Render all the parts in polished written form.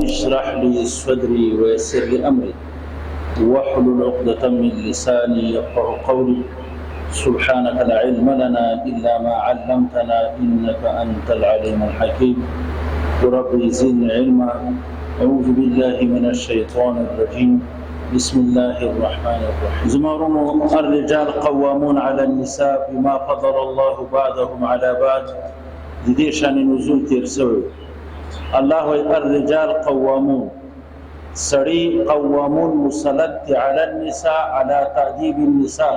اشرح لي صدري ويسر لي أمري واحلل عقدة من لساني يفقه قولي. سبحانك لا علم لنا إلا ما علمتنا إنك أنت العليم الحكيم. ربي زدني علما. أعوذ بالله من الشيطان الرجيم. بسم الله الرحمن الرحيم. زمرون الرجال قوامون على النساء بما فضل الله بعضهم على بعض. د دې شان نزول تیر شوی. الله وی الرجال قوامون، سړی قوامون مسلط دی علی النساء علی تادیب النساء،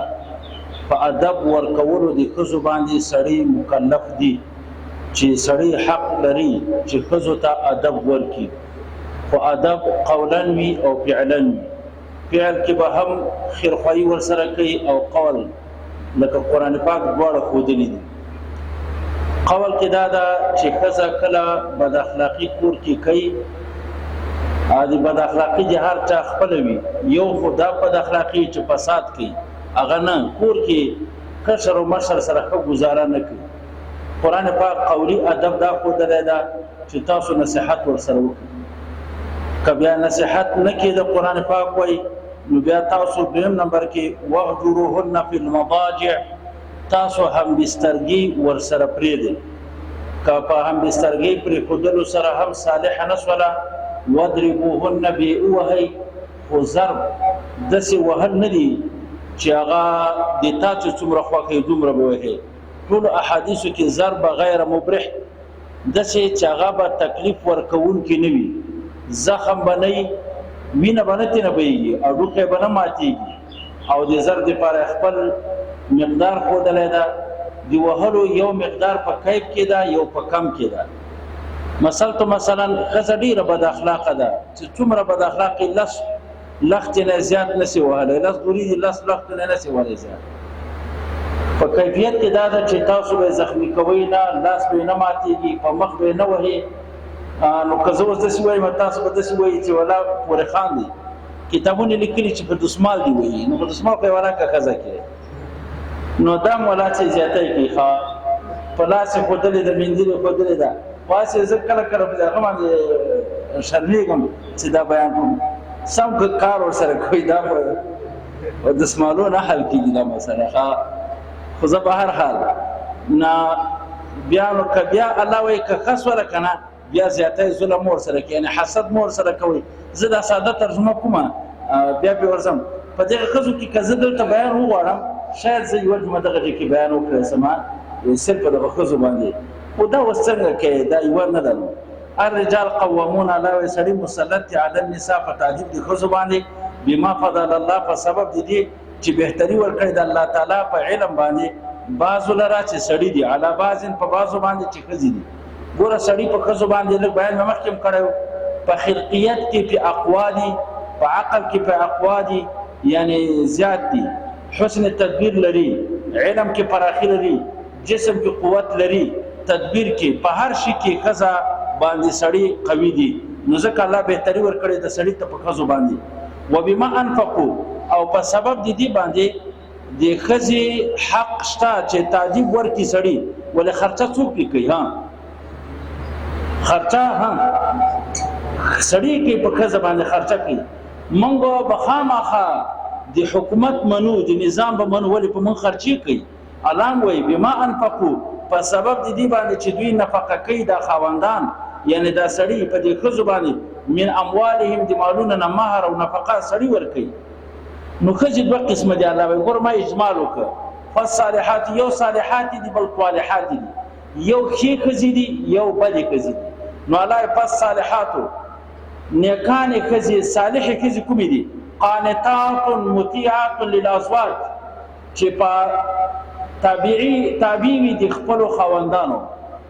په ادب ورکولو د ښځو باندې سړی مکلف دی چې سړی حق لري چې ښځو ته ادب ورکړي، خو ادب قولا وي او فعلا وي. فعل کې به هم خیرخواهي ورسره کوي او قول، لکه قرآن پاک دواړه ښودلي دي. قول کې دا ده چې ښځه کله بد اخلاقي کور کې کوي، د بد اخلاقي د هر چا خپله وي، یو خو دا بد اخلاقي چې فساد کوي هغه نه، کور کې کشر او مشر سره ښه ګزاره نه کوي. قرآن پاک قولي ادب دا ښودلی ده چې تاسو نصیحت ورسره وکړئ. که بیا نصیحت نه کېده، قرآن پاک وایي نو بیا تاسو دویم نمبر کې واهجروهن فی المضاجع، تاسو هم بسترګي ورسره پرېږدئ. که په هم بسترګۍ پرېښودلو سره هم صالحه نه سوله، واضربوهن بې ووهئ، خو ضرب داسې وهل نه دي چې هغه د تا چې څومره خوښ وي دومره به وهې. ټولو احادیثو کې ضرب غیر مبرح، داسې چې هغه به تکلیف ورکوونکي نه وي، زخم به نه وي، وینه به نه ترېنه بهېږي، هډوکی به نه ماتېږي، او د ضرب دپاره خپل مقدار ښودلی ده. د وهلو یو مقدار په کیف کې ده، یو په کم کې ده. مثلا ته مثلا ښځه ډېره بد اخلاقه ده، چې څومره بد اخلاقې لس لښتې نه زیات نه سي وهلی، لس دورې دي، لس لښتې نه نه سي وهلی زیات. په کیفیت کې دا ده چې تاسو به زخمی کوئ نه، لاس به نه ماتېږي، په مخ به نه وهي. نو که زه اوس داسې وایم، تاسو به داسې وایي چې ولا پورې خاندي. کتابونه لیکلي چې په دسمال دی وایي، نو په دسمال خو یې ولاکه ښځه کې، نو دا مولا چې زیاتی کوي، ښه په لاس یې ښودلې ده، مندیل یې ښودلې ده. خو هسې زه کله کله په هغه باندې شرمېږم چې دا بیان کوم، سم که کار ورسره کوي، دا په دسمالو نه حل کېږي دا مسله. ښه خو زه په هر حال نه بیا نو که بیا الله وایي که ښه سوله که نه، بیا زیاتی ظلم مور سره کوي، یعنی حسد مور سره کوي. زه دا ساده ترجمه کومه، بیا پرې ورځم. په دغه ښځو کې که زه دلته بیان وغواړم، شاید زه یوه جمعه دغه ځای کې بیان وکړی سم، صرف په دغه ښځو باندې. خو دا اوس څنګه کوې، دا یوه نه ده. نو الرجال قوامون علی، وایي سړي مسلط دي علی النساء، په تعذیب د ښځو باندې، بما فضل الله، په سبب د دې چې بهتري ورکړې د الله تعالی په علم باندې بعضو لره چې سړي دي، علی بعض په بعضو باندې چې ښځې دي. ګوره سړي په ښځو باندې لږ بیان مې مخکې هم کړی و، په خلقیت کې په اقوا دي، په عقل کې په اقوا دي، یعنی زیات دي، حسن تدبیر لري، علم کې پراخي لري، جسم کې قوت لري، تدبیر کې په هر شي کې ښځه باندې سړي قوي دي. نو ځکه الله بهتري ورکړې د سړي ته په ښځو باندې. وبما انفقو، او په سبب د دې باندې د ښځې حق شته چې تادیب ورکړي سړي، ولې خرچه څوک پرې کوي؟ ها خرچه ها سړي کوي، په ښځه باندې خرچه کوي. موږ به خامخا د حکومت منو، د نظام به منو، ولې په موږ خرچې کوي؟ الله وایي بما انفقو، په سبب د دې باندې چې دوی نفقه کوي دا خاوندان، یعنی دا سړي په دې ښځو باندې، من اموالهم د مالونو نه مهر او نفقه سړي ورکوي. نو ښځې دوه قسمه دي. الله وایي ګوره ما اجمال وکړ، فالصالحات، یو صالحات دي بل طالحات دي، یو ښې ښځې دي یو بدې ښځې دي. نو الله وایي فالصالحاتو، نیکانې ښځې، صالحې ښځې کومې دي؟ قانتات مطیعات للازواج، چې په تابعي تابع وي د خپلو خاوندانو.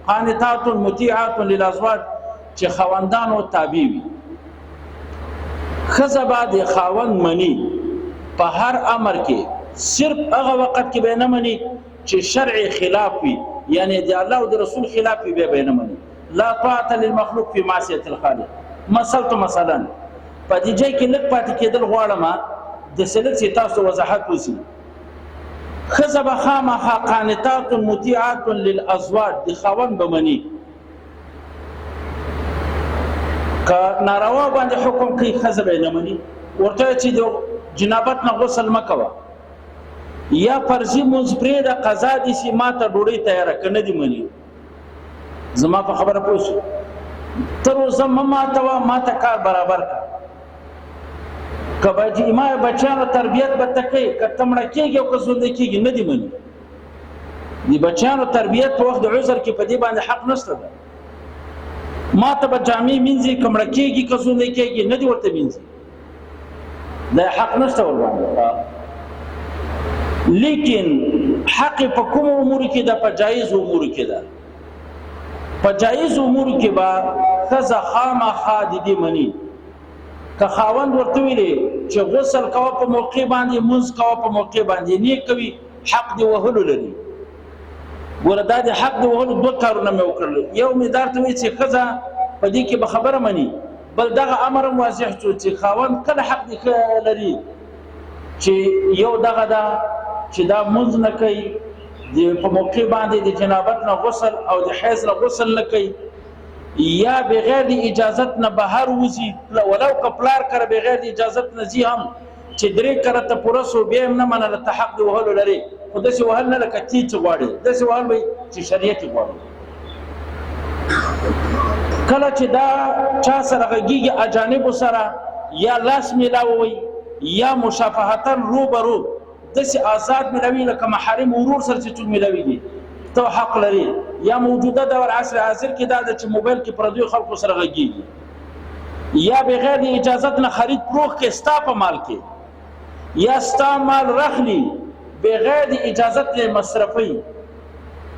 قانتات مطیعات للازواج، چې خاوندانو تابع وي. ښځه به د خاوند مني په هر امر کې، صرف هغه وخت کې به نه مني چې شرع خلاف وي، یعنی د الله او د رسول خلاف وي، بیا به نه مني. لا طاعت للمخلوق فی معصیت الخالق. مثلا تو مثلا په دې ځای کې لږ پاتې کېدل غواړم، د سلک چې تاسو وضاحت وسی. ښځه به خامخا قانتات مطیعات للازواج، د خاوند به مني. که ناروا باندې حکم کوي، ښځه به یې نه مني. ورته چې د جنابت نه غسل مه کوه یا فرضي مونځ پرېږده، قضا دې سي، ما ته ډوډۍ تیاره که، نه دې مني. زما په خبره پوه شو؟ ته روزه مه ماتوه، ما ته کار برابر کړه. که به ما بچیانو تربیت به ته کوې، که ته مړه کېږي او که ژوندی کېږي، نه دې مني. د بچیانو تربیت په وخت د عذر کې په دې باندې حق نشته ده. ما ته به جامې مینځي، که مړه کېږي که ژوندی کېږي، نه دې ورته مینځي، دا حق نشته ورباندې. لیکن حق په کوم امور کې ده؟ په جایز امور کې ده. په جایز امور کې به ښځه خامخا د دې مني. که خاوند ورته ویلي چې غسل کوه په موقع باندې، مونځ کوه په موقع باندې، نه کوي، حق دی وهلو لري. ګوره، دا د حق د وهلو دوه کارونه مې وکړل. یو مې درته ویل چې ښځه په دې کې به خبره مني، بل دغه امر هم واضح شو چې خاوند کله حق دی لري، چې یو دغه ده چې دا مونځ نه کوي د په موقع باندې، د جنابت نه غسل او د حیض نه غسل نه کوي، یا بغیر د اجازت نه بهر وځي، ولو که پلار کره بغیر د اجازت نه ځي هم، چې درې کرته پوره سو بیا هم نه منله، ته حق د وهلو لرې، خو داسې وهل نه لکه تی چې غواړې، داسې وهل وي چې شریعت یې غواړي. کله چې دا چا سره غږیږي، اجانبو سره، یا لاس میلاوي یا مشافهتا روبرو داسې آزاد ملاوي لکه محارم ورور سره چې څوک ملاویږي، ته حق لري. یا موجوده دور عصر حاضر کې دا ده چې موبایل کې پردیو خلکو سره غږیږي، یا بغیر د اجازت نه خرید فروخت کې ستا په مال کې، یا ستا مال رخلی بغیر د اجازت نه مصرفي،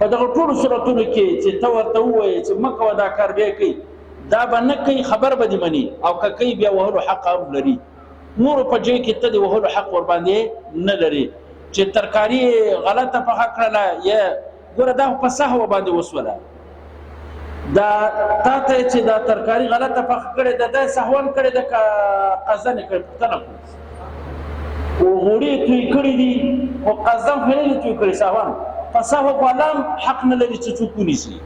په دغه ټولو صورتونو کې چې ته ورته ووایې چې مه کوه دا کار، بیا کوي، دا به نه کوي، خبر به دې مني، او که کوي بیا وهلو حق هم لري. نورو په ځای کې ته د وهلو حق ورباندې نه لري. چې ترکاري غلطه پخه کړله، یا ګوره دا په سهوه باندې وسوله، دا تا ته چې دا ترکاری غلطه پخه کړې ده، دا سهون کړې ده که قصدن یې کړې؟ پوښتنه کوم. او غوړي توی کړي دي، خو قصدن خو نه دي توی کړي، سهون په سهو خو الله هم حق نه لري چې څوک ونیسي.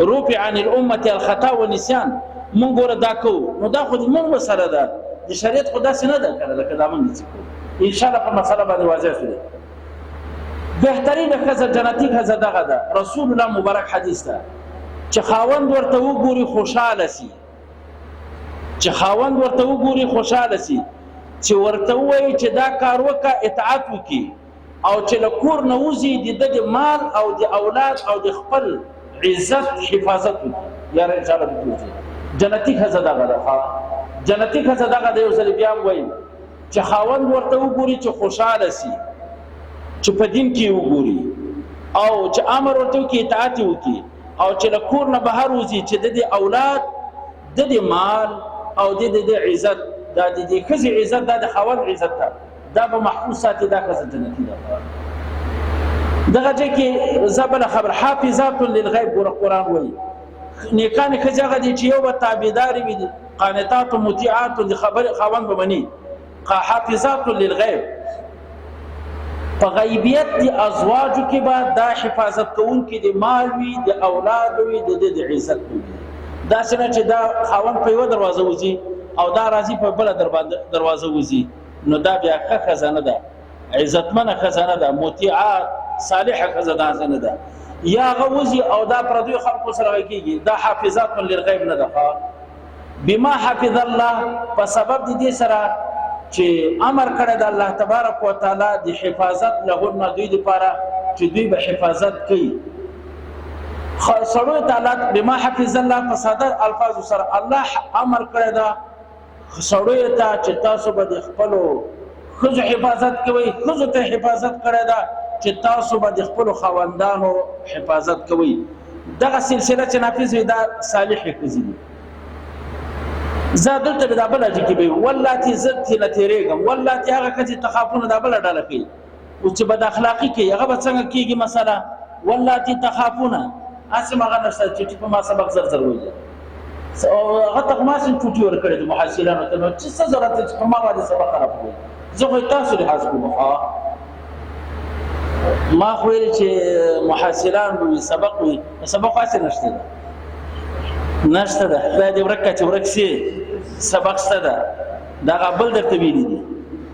رفع عن الامة الخطا والنسیان. مونږ ګوره دا کوو، نو دا خو مونږ مسله ده، د شریعت خو داسې نه ده کنه لکه دا مونږ چې کوو. انشاءالله په مسله باندې واضح شو. بهترینه ښځه، جنتي ښځه دغه ده. رسول الله مبارک حدیث ده چې خاوند ورته وګوري خوشحاله سي، چې خاوند ورته وګوري خوشحاله سي، چې ورته ووایي چې دا کار وکړه، اطاعت وکړي، او چې له کور نه وځي د ده د مال او د اولاد او د خپل عزت حفاظت وکړي. یاره انشاءالله به وځي. جنتي ښځه دغه ده. جنتي ښځه دغه ده. یو ځل بیا هم وایي چې خاوند ورته وګوري چې خوشحاله سي، چې په دین کې وګوري، او چې امر ورته وکړي اطاعت یې وکړي، او چې له کور نه بهر وځي چې د دې اولاد، د دې مال او د دې عزت، دا د دې ښځې عزت، دا د خاوند عزت ده، دا به محفوظ ساتي، دا ښځه جنتي ده. دغه ځای کې زه بله خبره، حافظات للغیب، ګوره قرآن وایي نیکانې ښځې هغه دي چې یو به تابعدارې وي، قانتات مطیعات، د خبرې خاوند به مني، حافظات للغیب، په غیبیت د ازواجو کې به دا حفاظت کوونکي د مال وي، د اولاد وي، د د عزت وي. داسې نه چې دا خاوند په یوه دروازه وځي او دا راځي په بله دروازه وځي، نو دا بیا ښه ښځه نه ده، عزتمنه ښځه نه ده، مطیعه صالحه ښځه دا نه ده. یا هغه وځي او دا پردیو خلکو سره کېږي، دا حافظات للغیب نه ده. بما حفظ الله، په سبب د دې سره چې امر کړی د الله تبارک وتعالی د حفاظت لهن دوی دپاره چې دوی به حفاظت کوي سړو ته. الله بما حفظ الله، په ساده الفاظو سره الله امر کړی ده سړیو ته چې تاسو به د خپلو ښځو حفاظت کوئ. ښځو ته حفاظت کړی ده چې تاسو به د خپلو خاوندانو حفاظت کوئ. دغه سلسله چې نافذ وي، دا صالحې ښځې دي. زه دلته به دا بله ټکي به واللاتي زه ترې نه تېرېږم. واللاتي هغه ښځې تخافونه، دا بله ډله کوي اوس چې بد اخلاقي کوي، هغه به څنګه کېږي مسله؟ واللاتي تخافونه، هسې هغه نشته چې په ما سبق زر زر وایي، او هغه ته خو ما سم چوټي ورکړې د محصلانو ته، نو چې څه ضرورت دی چې په ما باندې سبق خراب کوي؟ زه خو تاسو لحاظ کوم. ما خو ویل چې محصلان وي، سبق وي، سبق هسې نشته. نشته ده. خدای دې ورک چې ورک شي. سبق شته ده، دغه بل درته ویلي دي،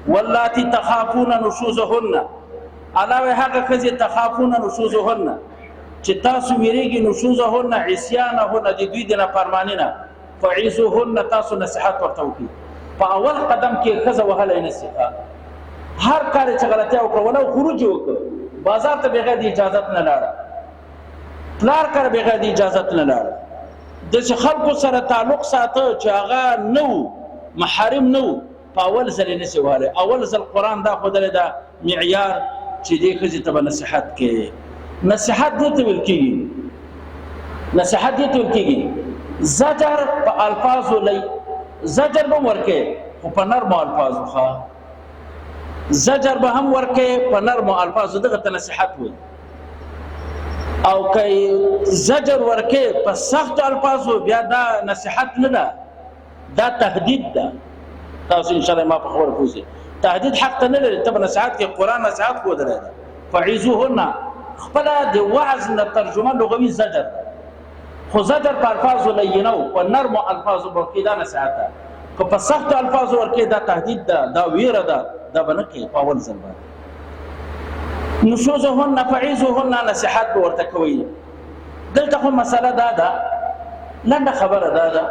واللاتي تخافون نشوزهن. علاوه هغه ښځې تخافون نشوزهن چې تاسو ویریږئ، نشوزهن عصیانهن، د دوی د نافرماني نه، فعظوهن، تاسو نصیحت ورته وکړئ. په اول قدم کې ښځه وهلی نه شي. هر کار چې غلطیا وکړه، ولو خروج یې وکړ، بازار ته بغیر د اجازت نه لاړه، پلار کره بغیر د اجازت نه لاړه، داسې خلکو سره تعلق ساته چې هغه نه وو، محارم نه وو، په اول ځل یې نشي وهلی. اول ځل قرآن دا ښودلی ده معیار چې دې ښځې ته به نصیحت کوي. نصیحت دې ته ویل کېږي، نصیحت دې ته ویل کېږي، زجر په الفاظو لئ، زجر به هم ورکوې خو په نرمو الفاظو. ښه، زجر به هم ورکوې په نرمو الفاظو، دغه ته نصیحت وایي. او که زجر ورکې په سختو الفاظو، بیا دا نصیحت نه ده، دا تهدید ده. تاسو ان شاء الله ما په خبره پوه شئ. تهدید حق ته نه لري، ته به نصیحت کې، قرآن نصیحت ښودلی ده. فعظوهن خپله د وعظ نه ترجمه لغوي زجر ده، خو زجر په الفاظو لینه او په نرمو الفاظو ورکې، دا نصیحت ده. که په سختو الفاظو ورکې، دا تهدید ده، دا ویره ده، دا به نه کوې. په اول ځل باندې نشوزهن فعظوهن، نصیحت به ورته کوئ. دلته خو مسله دا ده، لنډه خبره دا ده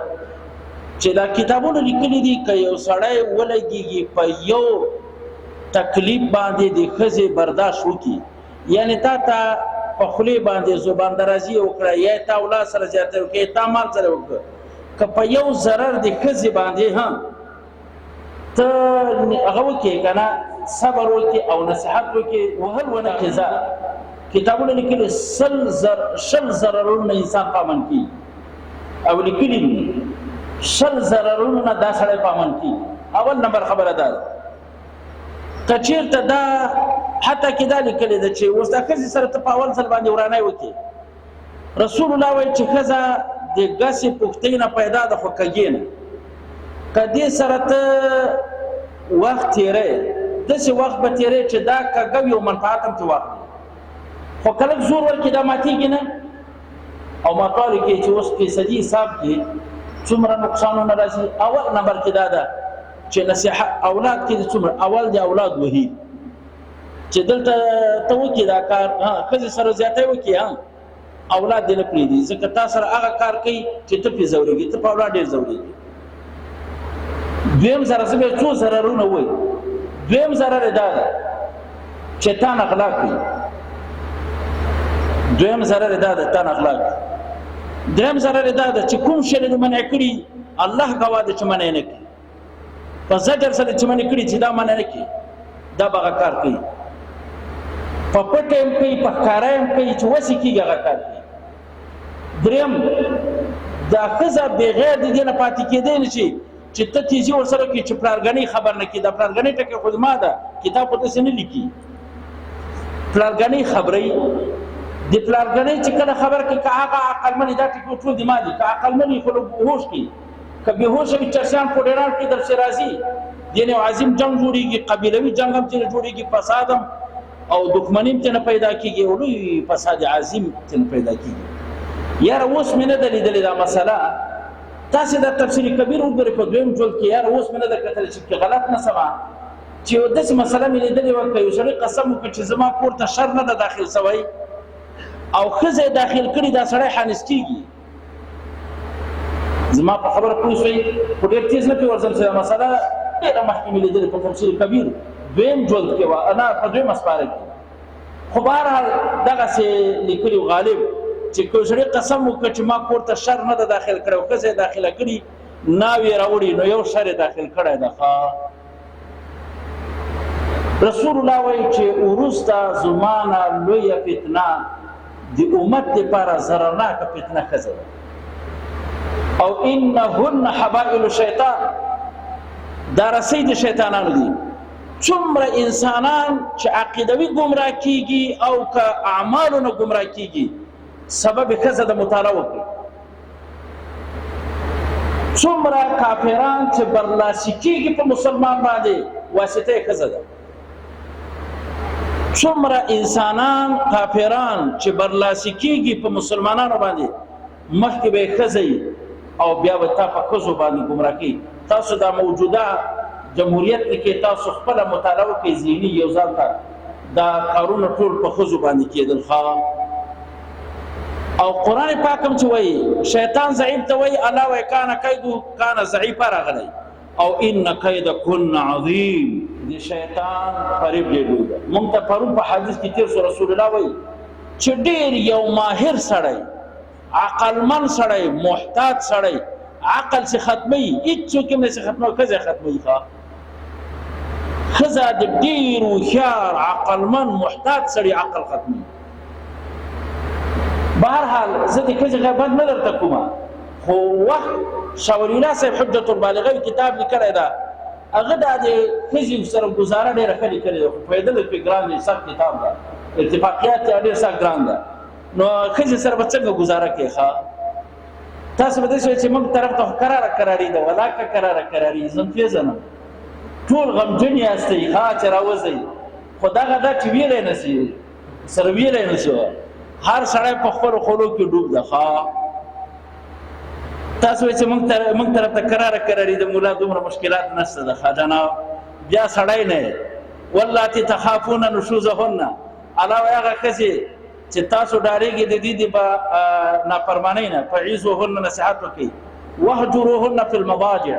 چې دا کتابونو لیکلي دي، که یو سړی ولګېږي په یو تکلیف باندې د ښځې برداشت وکړي، یعنی تا ته په خولې باندې زبان درازي وکړه، یا تا اولاد سره زیاتی وکړه، یا تا مال سره وکړه، که په یو ضرر د ښځې باندې هم ته هغه وکړې که نه، صبر وکړې او نصیحت وکړې، وهل ونه کړې، ځه کتابونه لیکلي 20 ضررونه انسان پامن کېږي، او لیکلي دي 20 ضررونه دا سړی پامن کېږي. اول نمبر خبره دا ده، که چېرته دا حتی کې دا لیکلې ده چې اوس دا ښځې سره ته په اول ځل باندې ورانی وکړې، رسول الله وایي چې ښځه د ګسې پښتۍ نه پیدا ده، خو کږې نه. که دې سره ته وخت تېری، داسې وخت به تېری چې دا کږه وي او منفعت هم ترې واخلي، خو که لږ زور ورکړي دا ماتېږي نه. او ماتوالي کې چې اوس فیصدي حساب کې څومره نقصانونه راځي. اول نمبر کې دا ده چې نصیحت اولاد کې څومره اول د اولاد وهي چې دلته ته وکړې دا کار، ښځې سره زیاتی وکړي، ها اولاد دې نه پرېږدي، ځکه تا سره هغه کار کوي چې ته پرې ځورېږي، ته په اولاد ډېر ځورېږي. دویم ضرر، زه به څو ضررونه ووایم. دویم ضرر یې دا ده چې تا نه غلا کوي. دویم ضرر یې دا ده تا نه غلا کوي. دریم ضرر یې دا ده چې کوم شی دې منع کړي، الله ګواه دی چې منع یې نه کړي، په زجر سره چې منع کړي چې دا منع نه کړي، دا به هغه کار کوي، په پټه هم کوي، په ښکاره هم کوي، چې وسې کېږي هغه کار کوي. دریم، دا ښځه بغیر د دې نه پاتې کېدی نه شي چې ته تیزي ورسره کړې چې پلارګنۍ خبر نه کړي. دا پلارګنۍ ټکی خو زما ده، کتاب خو داسې نه لیکي. پلارګنۍ خبروي، د پلارګنۍ چې کله خبر کړي، که هغه عقلمن، دا ټکي ټول د ما دي، که عقلمن وي خو لږ هوش کړي، که بېهوشه وي چرسیان پوډران کې درسې راځي، دې نه یو عظیم جنګ جوړېږي، قبیلوي جنګ هم ترې جوړېږي، فساد هم او دښمني هم ترې پیدا کېږي، او لوی فساد عظیم ترې پیدا کېږي. یاره اوس مې نه ده لیدلې دا مسله، تاسې دا تفسیر کبیر وګورئ په دویم جلد کې، یاره اوس مې نه ده کتلې چې غلط نه سمه، چې یو داسې مسله مې لیدلې وه، که یو سړي قسم وکړ چې زما کور ته شر نه ده داخل سوی او ښځه یې داخل کړي، دا سړی حانث کېږي. زما په خبره پوه شوئ؟ خو ډېر تېز نه پرې ورځم چې دا مسله ډېره مخکې مې لیدلې په تفسیر کبیر دویم جلد کې وه، نه په دویمه سپاره کې، خو بهرحال دغسې لیکلي غالب چې که سړي قسم وکړ چې ما کور ته شر نه ده داخل کړی او ښځه یې داخله کړي، ناوې یې راوړي، نو یو شر یې داخل کړی ده. رسول الله وایي چې وروسته زما نه لویه فتنه د امت لپاره ضررناکه فتنه ښځه ده، او انهن حبائل الشیطان، دا رسۍ د شیطانانو دي. څومره انسانان چې عقیدوي ګمراه کیږي او که اعمالو نه ګمراه کیږي، سبب ښځه د مطالعه وکړي. څومره کافران چې برلاسي کیږي په مسلمان باندې، واسطه یې ښځه ده. څومره انسانان کافران چې برلاسي کیږي په مسلمانانو باندې، مخکې به یې ښځه وي. او بیا به تا په ښځو باندې ګمراه کوي. تاسو دا موجوده جمهوریت کې تاسو خپله مطالعه وکړئ، ذهني یو ځان ته دا کارونه ټول په ښځو باندې کېدل. ښه، او قرآن پاک هم چې وایي شیطان ضعیف ته وایي، الله وایي کان کیدو کان ضعیفه راغلی، او ان کیدکن عظیم. د شیطان فریب ډېر لوی دی. مونږ ته پرون په حدیث کې تېر شو، رسول الله وایي چې ډېر یو ماهر سړی، عقلمن سړی، محتاط سړی، عقل څه ختموي، هېڅوک هم نه څه ختموي، ښځه ختموي. ښه، ښځه د ډېر هوښیار، عقلمن، محتاط سړي عقل ختموي. بهرحال زه د ښځې غیبت نه درته کوم، خو وخت شاه ولی الله صاحب حجة البالغه کتاب لیکلی ده، هغه دا د ښځې سره ګزاره ډېره ښه لیکلې ده، خو پوهېدل پرې ګران دی، سخت کتاب ده، اتفاقیات یې ډېر سخت ګران ده. نو ښځې سره به څنګه ګزاره کوې؟ ښه، تاسو به داسې وایئ چې موږ طرف ته خو کراره کراري ده، ولاکه کراره کراري، زه هم پېژنم، ټول غمجن یاستئ، ښه چې راوځئ، خو دغه ده چې ویلی نه سي، سره ویلی نه سو، هر سړی په خپلو خولو کې ډوب ده. ښه، تاسو وایئ چې موږ طرف ته کراره کراري د مولا دومره مشکلات نشته ده. ښه جناب، بیا سړی نه یې. واللاتي تخافون نشوزهن، الله وایي هغه ښځې چې تاسو ډارېږئ د دې د نافرمانۍ نه، فعظوهن، نصیحت وکړئ، واهجروهن فی المضاجع.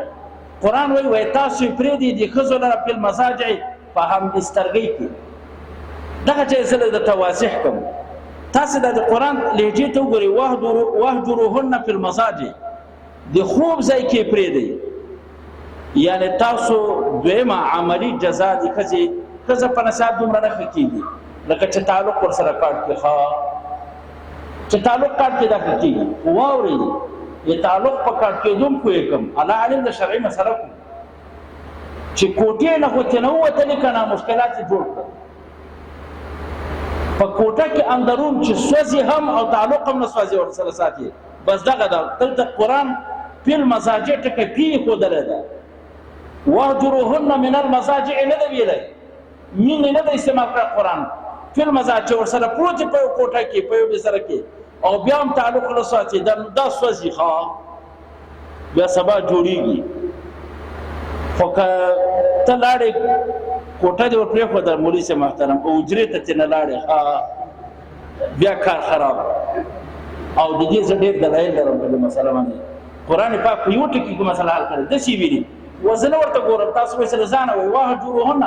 قرآن وایي وایي تاسو یې پرېږدئ د ښځو لره فی المضاجع، په همبسترګۍ کې. دغه چې زه درته واضح کړم، تاسو دا د قرآن لهجې ته وګورئ، واهجروهن فی المضاجع، د خوب ځای کې پرېږدئ. یعنی تاسو دویمه عملی جزا د ښځې، ښځه په نصیحت دومره نه ښه کېږي لکه چې تعلق ورسره کاټ کړي. ښه، چې تعلق کاټ کړي دا ښه کېږي. خو واورئ، د تعلق په کاټ کېدو هم پوه کړم، الله عالم د شرعي مسله کوم چې کوټې نه خو ترې نه ووتلې که نه مشکلات یې جوړ کړل. په کوټه کې اندرون چې سوځي هم او تعلق هم نه سوځي ورسره ساتي، بس دغه ده. دلته قرآن فی المضاجع ټکی پی ښودلی ده، واهجروهن من المضاجع نه ده ویلی، مين نه ده استعمال کړی قرآن. فی المضاجع چې ورسره پروت په یو کوټه کې، په یو بستره کې، او بیا هم تعلق نه ساتي، دا سوځي. ښه، بیا سبا جوړیږي. خو که ته لاړې کوټه دې ورپرېښوده مولوي صاحب محترم، او حجرې ته ترې نه لاړې، ښه بیا کار خراب. او د دې زه ډېر دلایل لرم په دې مسله باندې. قرآن پاک په یو ټکي کې مسله حل کړې، داسې ویلي، و زه نه ورته ګورم، تاسو به سره ځانه وایي واهجروهن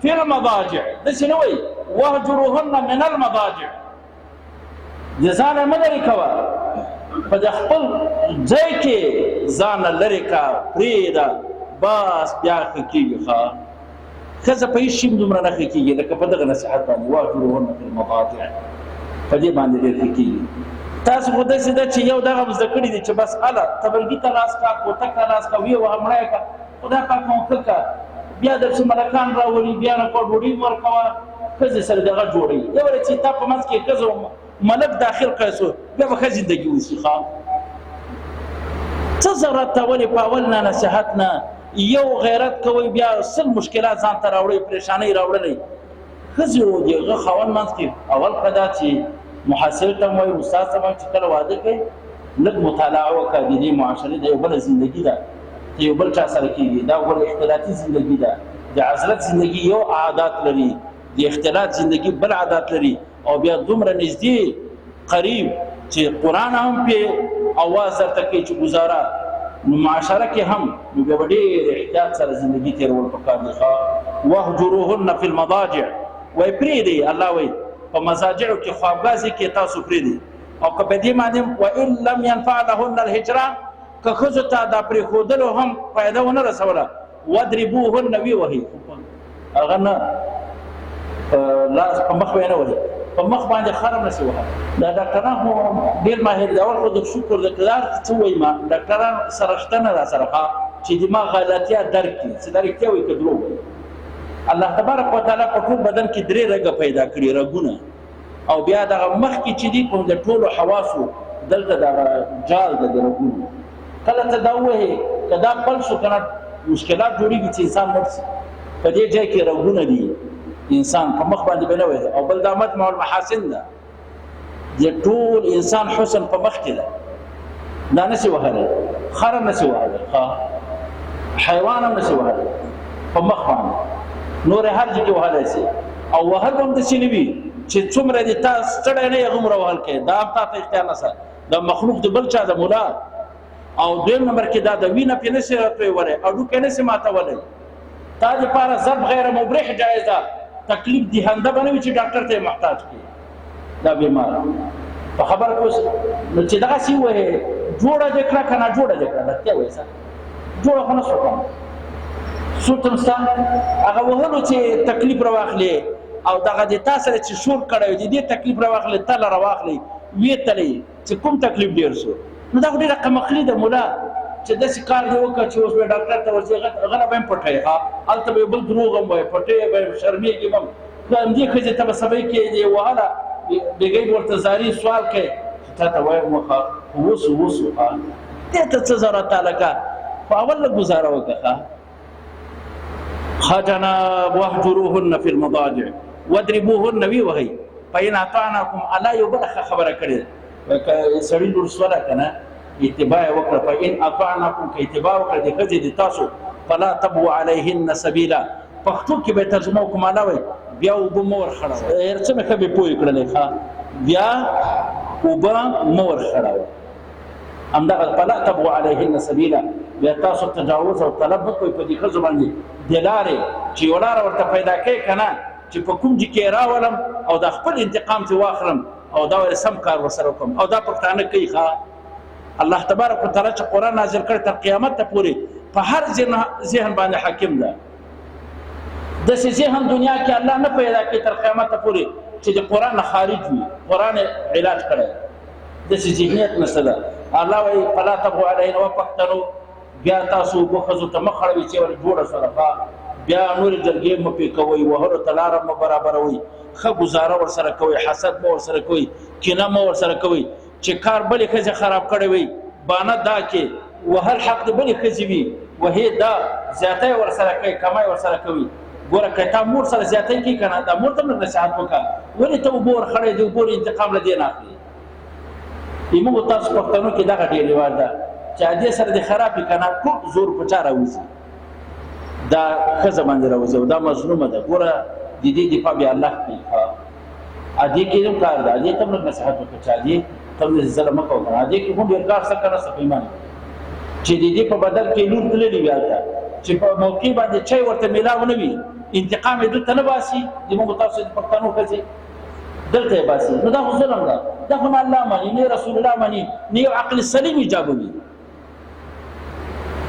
فی المضاجع، داسې نه وایي واهجروهن من المضاجع. د ځانه مه لرې کوه، په د خپل ځای کې ځانه لرې کا، پرېږده، بس بیا ښه کېږي. ښه، ښځه په هېڅ شي هم دومره نه ښه کېږي لکه په دغه نصیحت باندې، واهجروهن فی المضاجع، په دې باندې ډېر ښه کېږي. تاسو خو داسې ده چې یو دغه هم زده کړي دي چې بس هله تبرګي ته لاس کا، کوتک ته لاس کا، ویې وهه، مړه یې کړه، خدای پاک مو ښه کړه، بیا درڅه ملکان راولي، بیا نه کوه ډوډۍ ورکوه، ښځې سره دغه جوړوي. یو ورځ چې تا په منځ کې ښځه ملک داخل کړی سو، بیا به ښه زندګي وسي. ښه، څه ضرورت ته ولې په اول نه نصیحت نه یو غیرت کوئ، بیا سل مشکلات ځان ته راوړئ، پریشانۍ راوړلئ. ښځې او د هغه خاوند منځ کې اول ښه دا چې محصل ته هم وایي، استاد ته هم وایي چې کله واده کوي لږ مطالعه وکړه د دې معاشرې، د یو بله زندګي ده چې یو بل چا سره کېږي، دا ګوره اختلاطي زندګي ده. د عزلت زندګي یو عادات لري، د اختلاط زندګي بل عادات لري، او بیا دومره نږدې قریب چې قرآن هم پې اواز درته کوي چې ګزاره، نو معاشره کې هم نو بیا به ډېر احتیاط سره زندګي تېرول پکار دي. ښه، واهجروهن فی المضاجع، وایي پرېږدئ، الله وایي په مضاجعو کې خوابګاه ځای کې تاسو پرېږدئ. او که په دې باندې وان لم ينفع لهن الهجران، که ښځو ته دا پرېښودلو هم فایده ونه رسوله، واضربوهن، ویې وهئ، هغه نه په لاس په مخ به یې نه وهي، په مخ باندې خر هم نشي وهلی. دا ډاکټران خو ډېر ماهر دي. اول خو د شکر د پلار څه ووایم، ډاکټران سره شته نه را سره، ښه چې د ما غلطیا درک کړي چې دا رښتیا وایي که دروغ وایي. الله تبارک وتعالی په ټول بدن کې درې رګه پیدا کړي، رګونه، او بیا دغه مخکې چې دي کوم د ټولو حواسو دلته دغه جال ده د رګونو، کله ته دا ووهې که دا پل شو که نه مشکلات جوړېږي چې انسان مړ شي. په دې ځای کې رګونه دي، انسان په مخ باندې به نه وهې. او بل دا مجمع المحاسن ده، د ټول انسان حسن په مخ کې ده. دا نسی وهلی، خره نسی وهلی، حیوان هم نسی وهلی په مخ باندې، نور هر ځای کې وهلی سي. او وهل به هم داسې نه وي چې څومره دې تا ستړی نه یې هغومره وهل کوې، دا هم تا ته اختیار نشته. دا مخلوق د بل چا د مولا. او دویم نمبر کې دا د وینه پې نشي راتویولی، هډوکی نشي ماتولی. تا دپاره ضرب غیر مبرح جایز ده، تکلیف دهنده به نه وي چې ډاکټر ته یې محتاج کړي دا بیمار. په خبره پوه نو چې دغسې ووهې جوړه دې کړه که نه جوړه دې کړه، رښتیا وایې څه جوړه خو نه شو کړم. سوچم ستا هغه وهلو چې تکلیف راواخلې او دغه د تا سره چې شور کړی د دې تکلیف راواخلې، تله راواخلې، ویې تلې چې کوم تکلیف ډېر شو. نو دا خو ډېره قمقلي ده مولا، چې داسې کار دې وکړه چې اوس به ډاکټر ته ورځې، هغه به هم پټوې، ښه هلته به یو بل دروغ هم وایې، پټوې به یې، شرمېږي به هم. همدې ښځې ته به سبۍ کې دې وهله، بېګۍ به ورته زاري سوال کوې چې تا ته وایم ښه خو وسو وسو، ښه دې ته څه ضرورت هلکه، خو اول لږ ګزاره وکړه. ښه ښه جناب، واهجروهن فی المضاجع واضربوهن، وی وهئ فإن أطعنكم. الله یو بله ښه خبره کړې ده، که سړي لور سوله که نه اتباع یې وکړه، فإن أطعنكم، که اتباع وکړه د ښځې د تاسو، فلا تبغوا علیهن سبیلا. پښتو کې به یې ترجمه وکړم، الله وایي بیا اوبه مه ورخړوه. هر څه مې ښه بې پوهې کړلې، ښه بیا اوبه مه ورخړوه. همدغه فلا تبغوا علیهن سبیلا، بیا تاسو تجاوز او طلب مه کوئ په دې ښځو باندې د لارې چې یوه لاره ورته پیدا کوې که نه، چې په کوم ځای کې یې راولم او دا خپل انتقام ترې واخلم او دا ورې سم کار ورسره وکړم. او دا پښتانه کوي. ښه الله تبارک وتعالی چې قرآن نازل کړ تر قیامت ته پورې په هر ذهن باندې حاکم ده. داسې ذهن دنیا کې الله نه پیدا کړي تر قیامت ته پورې چې د قرآن نه خارج وي، قرآن علاج کړی، داسې ذهنیت نشته ده. الله وایي فلا تبغوا علیهن، وپښتنو بیا تاسو اوبه ښځو ته مه خړوئ چې ورته جوړه شوله، ښه بیا نورې جرګې مه پرې کوئ، وهلو ته لاره مه برابروئ، ښه ګزاره ورسره کوئ، حسد مه ورسره کوئ، کینه مه ورسره کوئ. چې کار بلې ښځې خراب کړی وي، بانه دا کې وهل حق د بلې ښځې وي، وهې دا زیاتی ورسره کوي، کمی ورسره کوي. ګوره که تا مور سره زیاتی کوي که نه، دا مور ته هم نصیحت وکړه، ولې ته اوبه ورخړې، د اوبو انتقام له دې نه اخلي. موږ تاسو پښتنو کې دغه ډېر رواج ده چې ادې سره د خرابې که نه ټول زور په چا راوځي، دا ښځه باندې راوځي او دا مظلومه ده. ګوره د دې دفاع بیا الله کوي. ادې کې هم کار ده، ادې ته هم لږ نصیحت وکړه چې ادې ته هم ظلم مه کوه که نه، ادې کې هم ډېر کار څه که نه څه په ایمان چې د دې په بدل کې لور تللې وي، هلته چې په موقع باندې چای ورته میلاو نه وي، انتقام یې دلته نه باسي. د موږ تاسو د پښتنو ښځې دلته یې باسي. نو دا خو ظلم ده، دا خو نه الله مني، نه رسول الله مني، نه یو عقل سلیم ایجابوي.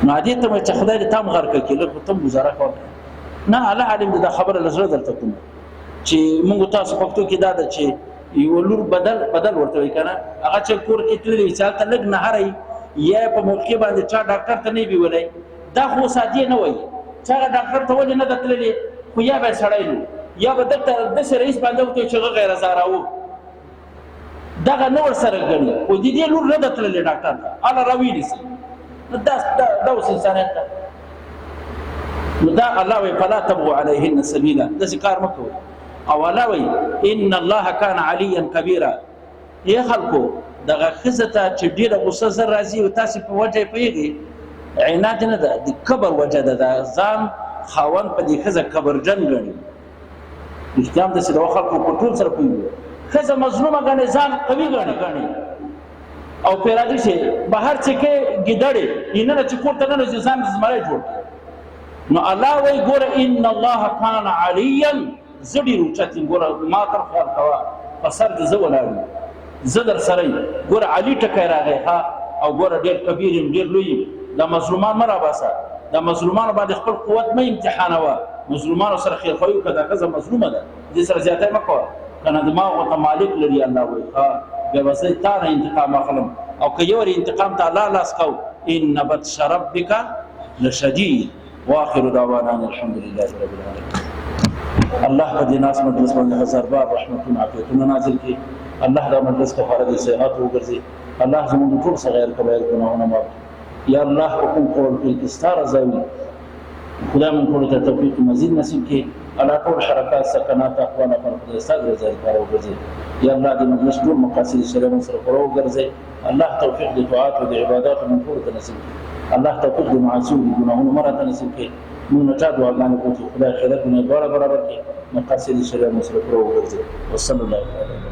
نو دې ته چې خدای دې تام غرق کړي، لږ خو ته هم ګزاره کوه. نه الله عالم دا خبره له زړه درته کوم چې موږ تاسو پښتو کې دا ده چې یو لور بدل بدل ورته وایي که نه، هغه چې کور کې تللی وي چې هلته لږ نهری یا په موقع باندې چا ډاکټر ته نه بیولی، دا خو سادې نه وایي چې هغه ډاکټر ته ولې نه ده تللې، خو یا به سړی نو یا به دلته داسې رئیس باندې وکړي چې هغه غیر زاراوه دغه نه ورسره ګڼي، خو د دې لور نه ده تللې ډاکټر ته، هله راویې نیسي. نو دا دا اوس انسانیت ده. نو دا الله وایي فلا تبغوا علیهن سبیلا، داسې کار مه کوئ. او الله وایي ان الله کان علیا کبیرا. ای خلکو دغه ښځه ته چې ډېره غوسه زر راځي او تاسې په وجه یې پوهېږئ، عناد نه ده، د کبر وجه ده. دا ځان خاوند په دې ښځه کبرجن ګڼي. رښتیا هم داسې د خلکو په ټول سره پوهېږي، ښځه مظلومه ګڼي، ځان قوي ګڼي او پرې راځي چې بهر چې کې ګیدړې یې نه چې کور ته ننوځي ځان زمری جوړ کړي. نو الله وایي ګوره ان الله کان علیا، زه ډېر اوچت یم، ګوره ما ته خیال کوه، په سر دې زه ولاړ یم، زه در سره یم. ګوره علي ټکی راغی، ښه او ګوره ډېر کبیر یم، ډېر لوی یم، دا مظلومان مه راباسه، دا مظلومانو باندې خپل قوت مه امتحانوه، مظلومانو سره خیرخواهي وکړه، دا ښځه مظلومه ده، دې سره زیاتی مه کوه، که نه د ما غوته مالک لري. الله وایي ښه بیا به زه تا نه انتقام اخلم، او که یو انتقام ته الله لاس کو، ان بطش ربک لشدید. واخر دعوانا ان الحمد لله رب العالمین. الله په دې ناس مجلس باندې هزار بار رحمتونه عافیتونه نازل کړي. الله دا مجلس کفاره دې سیئات وګرځي. الله زموږ ټول صغیر کبایر ګناهونه معاف کړي. یا الله په کوم قول کې چې ستا رضا وي، خدای موږ ټولو ته توفیق مزید نصیب کړي. الله ټول حرکات، سکنات، اقوال، افعال خدای ستا د رضا لپاره وګرځي. یا الله، د مجلس ټول مقاصد شریعت موږ سره پوره وګرځي. الله توفیق د طاعات او د عبادت موږ ټول ته نصیب کړي. الله توفیق د معاصي او د ګناهونو مو راته نصیب کړي. موږ نه چا دعاګانې غوښتي، خدای خیرت دنیا دواړه برابر کړي، مقاصد شریعت موږ سره پوره وګرځي. وصلی الله تعالی.